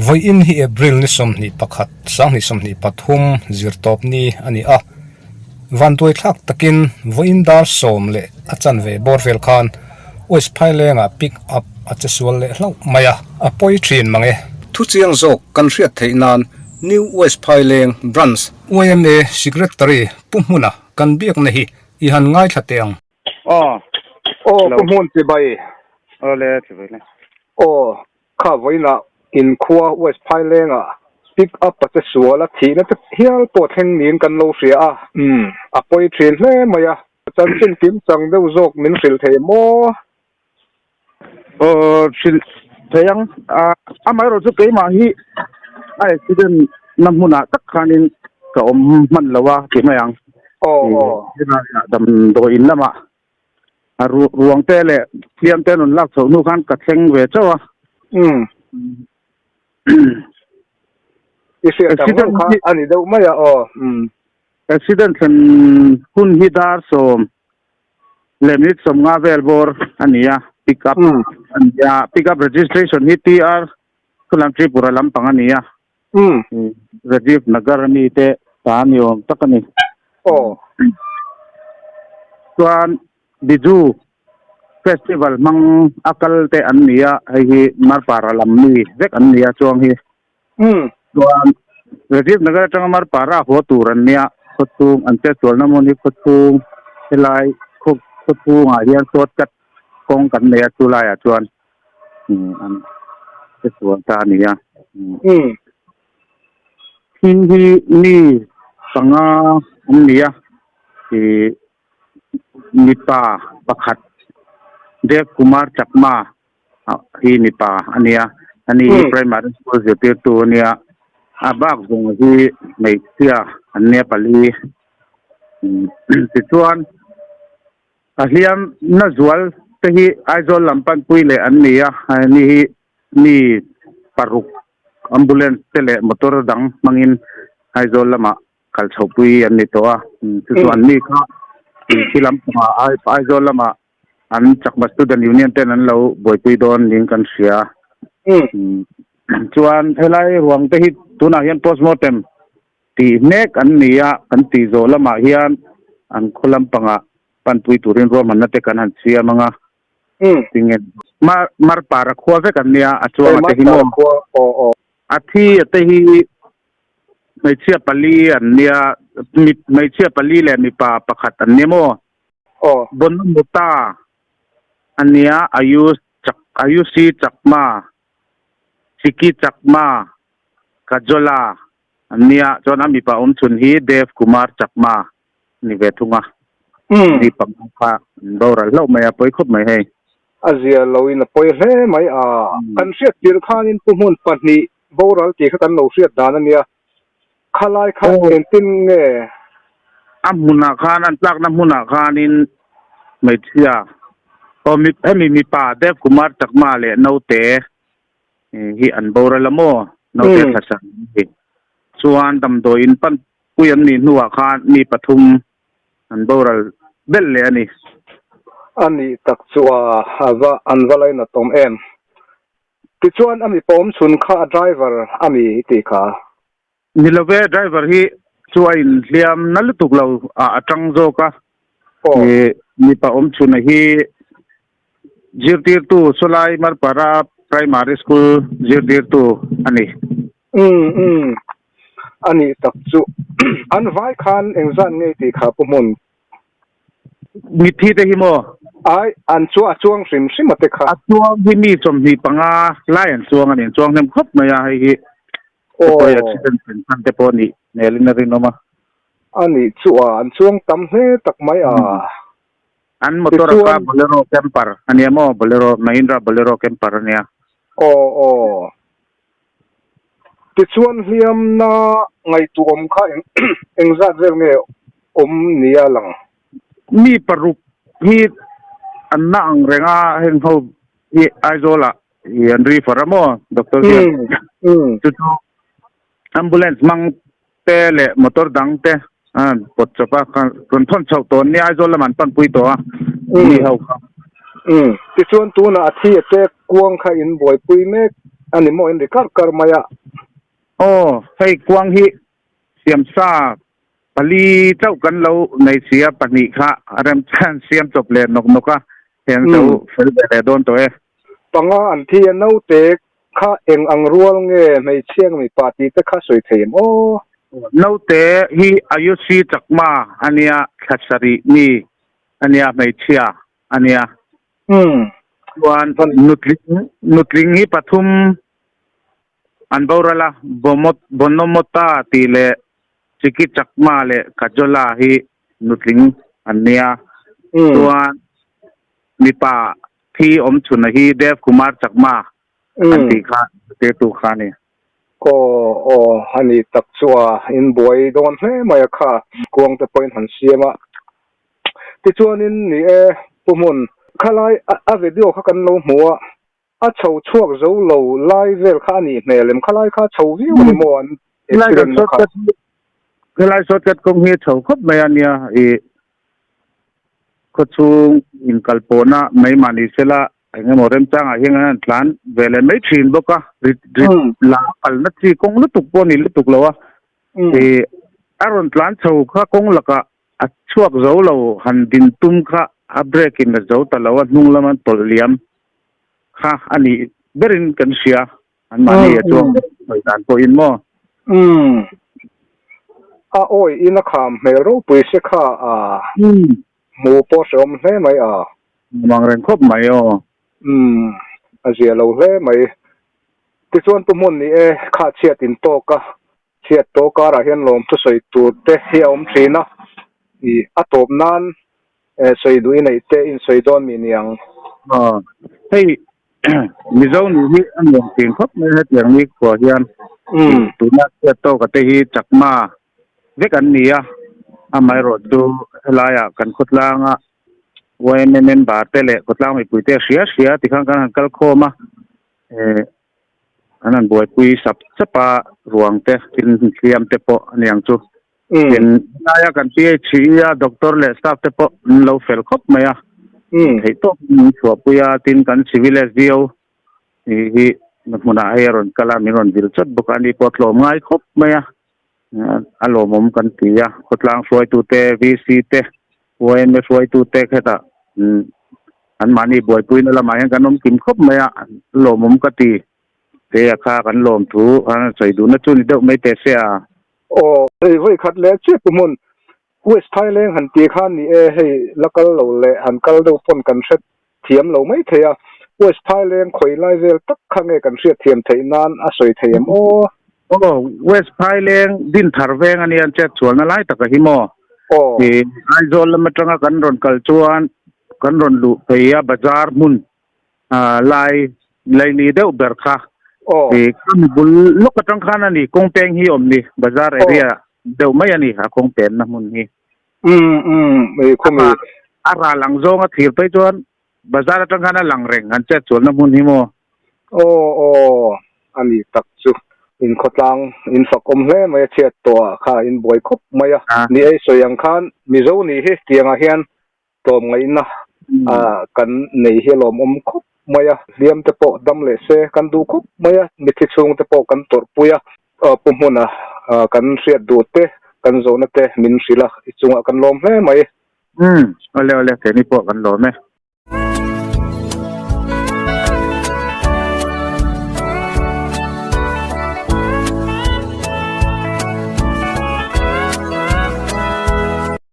Vawiin hi April ni 21, 2023 zirtawp ni a ni a. Vanduai thlak takin vawiin dar sawm leh a chanve bawr vel khan West Phailengah pick up a che sual leh hlauh mai a, a pawi thin mang e. Thuchiang zawk kan hriat theih nan New West Phaileng Branch yma Secretary Pu Hmuna kan biakna hi i han ngaithla teh ang. Aw. Aw Pu Hmun chibai. Aw le chibai le. Aw kha vawiinah inkhua West Phailengah pick up a che sual a thihna te hial pawh thleng niin kan lo hria a. A pawi thin hle mai a. Chanchin kim chang deuh zawk min hrilh thei maw? Aw hrilh thei ang. Amaherawh chu keimah hi a accident na hmunah tak khanin ka awm hman lo a ti mai ang. Aw aw. Damdawi in lamah a ruang te leh hliam te rawn lak chhoh hnu khan ka thleng ve chauh a. Umm. I hriat ang ang kha a ni deuh mai a aw. Umm. Accident thlen hun hi dar sawm leh minute 50 vel bawr a ni a, pick up a ni a, pick up registration hi TR Thulam Tripura lampang a ni a, Rajiv Nagar ami te ta ni awm tak a ni. Chuan Biju festival hmang a kal te an ni a, hei hi Marpara lam mi vek an ni a chuang hi. Chuan Rajiv Nagar atanga Marpara haw tur an nia, khawchhung an chetsualna hmun hi khawchhung helai khaw khawchhungah hian shortcut kawng kan nei a chu laiah chuan an chetsual ta a ni a. Thi hi mi panga an ni a, ih mipa pakhat Dev Kumar Chakma hi mipa a nia, ani hi primary school zirtirtu a nia, a bak zawng hi hmeichhia an nia pali. Tichuan a hliam na zual te hi Aizawl lam panpui leh an ni a, ani hi mi paruk ambulance te leh motor dang hmangin Aizawl lamah kal chhohpui an ni tawh a, chu chu an ni kha khi lampangah Aizawl lamah An Chakma Student Union ten an lo buaipui dawn niin kan hria. Chuan helai ruang te hi tunah hian postmortem tih mek an ni a, kan tih zawh lamah hian an khaw lampangah panpui turin ruahmanna te kan han siam ang a. Tinge Marpara khua vek an nia, a chuanga te hi maw? A thi a te hi hmeichhia pali an nia, hmeichhia pali leh mipa pakhat an nia maw? Aw. Bonamutta a nia Ayush Chak Ayushi Chakma, Chiki Chakma, Kajola an nia chuan a mipa awm chhun hi Dev Kumar Chakma a ni ve thung a. Mi panga kha an boral hlauh mai a, pawi khawp mai hei. A zia loin a pawi hle mai a. Kan hriat tirh khanin pu hmun pahnih boral tih kha kan lo hriat dan a nia. Khalai kha engtin nge? A hmunah khan, an tlakna hmunah khanin hmeichhia, aw mi hemi mipa Dev Kumar Chakma leh naute hi an boral a maw? Naute thlasa an ni. Chuan damdawi in panpui an nih hnuah khan mi pathum an boral belh leh a ni. A nih tak chu a, a va an va lainat awm em? Tichuan a mipa awm chhun kha a driver a mi tih kha. Ni lo ve, driver hi chu a inhliam na lutuk lo a a tang zawk a. Aw. Mipa awm chhun a hi zirtirtu Sawlai Marpara Primary School zirtirtu a ni. Umm umm a nih tak chu. An vai khan engzat nge tih kha Pu Hmun? Mitthi te hi maw? Ai, an chu a chuang hrim hrim a te kha. A chuang hi mi 25 lai an chuang a ni, an chuang hnem khawp mai a, hei hi Aw. Accident thlen chhan te pawh a nih hmelin a rinawm a. A nih chu a, an chuang tam hle tak mai a. An motor a kha Bolero camper a nia maw, Bolero, Mahindra Bolero camper a nia. Aw aw. Tichuan hliamna ngaihtuahawm kha engzat vel nge awm nia lang? Mi paruk hi an na ang reng a, heng ho hi Aizawlah hi an refer a maw doctor hian. Chu chu ambulance hmang te leh motor dang te. A pawt chawp a, rawn thawn chhoh tawh an nia, Aizawl lamah an panpui tawh a, mi ho kha. Umm, tichuan tunah a thi a tek kuang kha in buaipui mek a ni maw in ri karh karh mai a? Aw, hei kuang hi siamsa pali chauh kan lo nei sia, pahnih kha a remchan siam chawp leh nawk nawk a, heng zo fel ve leh dawn tawh e. Panga an thi a, naute Kha eng ang rual nge hmeichhia nge mipa tih te kha sawi thei em aw? Naute hi Ayushi Chakma a nia, thla sarih mi a nia, hmeichhia a nia. Chuan nutling nutling hi pathum an boral a, Bomot Bonomota tih leh Chiki Chakma leh Kajola hi nutling an nia. Chuan mipa Thi awm chhunna hi Dev Kumar Chakma an tih kha zirtirtu kha a ni. Aw aw a ni tak chu a in buai dawn hle mai a kha kuang te pawhin han siam a. Tichuanin ni e Pu Hmun, khalai a video kha kan lo hmu a, a chho chhuak zo lo lai vel kha a nih hmel em? Khalai kha a chho viau a ni maw an accident na kha? Khalai shortcut kawng hi a chho khawp mai a nia i Khawchhung inkalpawhna mai mah ni sela eng emaw remchangah hian an han tlan ve leh mai thin bawk a, rit rit la kalna chi kawng lutuk pawh a ni lutuk lo a, ih a rawn tlan chho kha kawng lakah a chhuak zo lo han din tum kha a brake in a zo ta lo a, hnung lama tawlh liam kha a nih berin kan hria. An mahni a chuang sawi dan pawhin maw? Umm. A awi in a kham hmel ropui se kha a hmu pawh hrehawm hle mai a. Nuam reng khawp mai aw. Umm. A zia lo hle mai. Tichuan Pu Hmun ni e, kha chhiat in tawk a, chhiat tawh karah hian lawm thusawi tur te hi a awm thin a, i a tawp nan sawi duh i neih te in sawi dawn mi niang. Aw, hei Mizo nih hi a nuam thin khawp mai hetiang ni khua hian tuna chhiat tawka te hi chakma vek an ni a, amaherawh chu helaiah kan khawtlanga yma member te leh khawtlang mipui te hria hria tikhan kan han kal khawm a, an han buaipui sap sap a ruang te tin hliam te pawh a niang chu. Tin, helaia kan PHE a doctor leh staff te pawh an lo fel khawp mai a, theih tawp min chhuahpui a, tin kan civil SDO hi hmunah hei a rawn kal a, min rawn vil chawt bawk a, ani pawh a tlawm ngai khawp mai a, a lawmawm kan ti a, khawtlang hruaitute, VC te, YMA hruaitute khetah anmahni buaipuina lamah hian kan awm kim khawp mai a, a lawmawm ka ti. Keia kha kan lawm thu a sawi duhna chu ni deuh mai teh se a. Aw, hei vawi khat leh chiah pu hmun West Thailand han tih khan ni e, hei la kal lo leh han kal deuh pawn kan hre thiam lo mai thei a, West Thailand khawi lai vel tak kha nge kan hriat thiam theih nan a sawi thei em aw? Aw, West Thailand din thar veng a nia an chet chhualna lai taka hi maw? Aw. I Aizawl lam atanga kan rawn kal chuan kan rawn luh phei a bazar hmun Lai laili deuh ber kha i khami bul lawk atang khan a ni kawng peng hi awm ni bazar area deuh mai a ni a kawng penna hmun hi. Umm umm i khumi. A ral ang zawng a thlir phei chuan bazar atang khan a lang reng an chet chualna hmun hi maw. Aw aw a ni tak chu in khawtlang in fak awm hle mai a chhiat tawh ah kha in buai khawp mai a ni ei sawi ang khan Mizo nih hi tiangah hian Tlawmngaihna kan nei hi a lawmawm khawp mai a, hliam te pawh dam leh se kan duh khawp mai a, mithi chhung te pawh kan tawrhpui a, pu hmuna kan hriat duh te, kan zawhna te min hrilh a, i chungah kan lawm hle mai. Umm, awle awle, keini pawh kan lawm e.